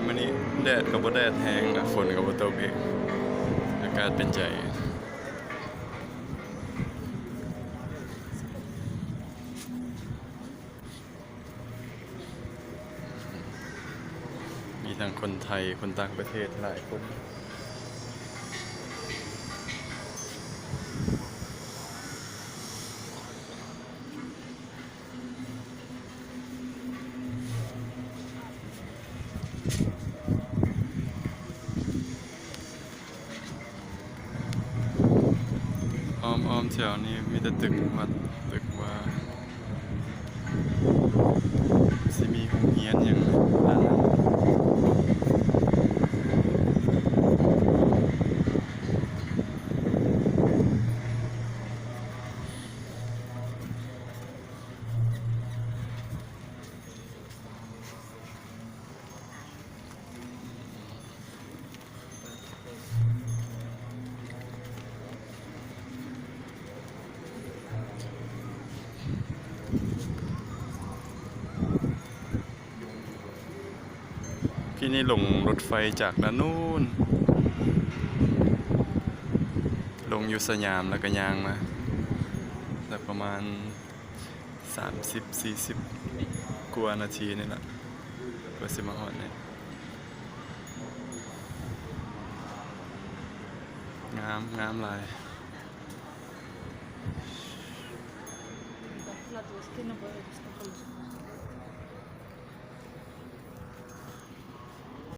ມື້ນີ້ແດດກໍບໍ່ແດດແຮງນະ ຝົນກໍບໍ່ຕົກອີກ ອາກາດເປັນໃຈ. ມີທັງຄົນໄທ ຄົນຕ່າງປະເທດຫຼາຍຄົນ. ອ້ອມໆ ແຖວນີ້ມີແຕ່ຕຶກວັດຕຶກວາ ຊິມີໂຮງຮຽນຫຍັງນັ້ນ. ທີ່ນີ້ລົງລົດໄຟຈາກດ້ານໂນ້ນ ລົງຢູ່ສະຫຍາມ ແລ້ວກໍຍ່າງມາ ແລ້ວປະມານ ສາມສິບ ສີ່ສິບກວ່ານາທີນີ້ລະ ກວ່າຊິມາຮອດນີ້. ງາມ ງາມຫຼາຍ.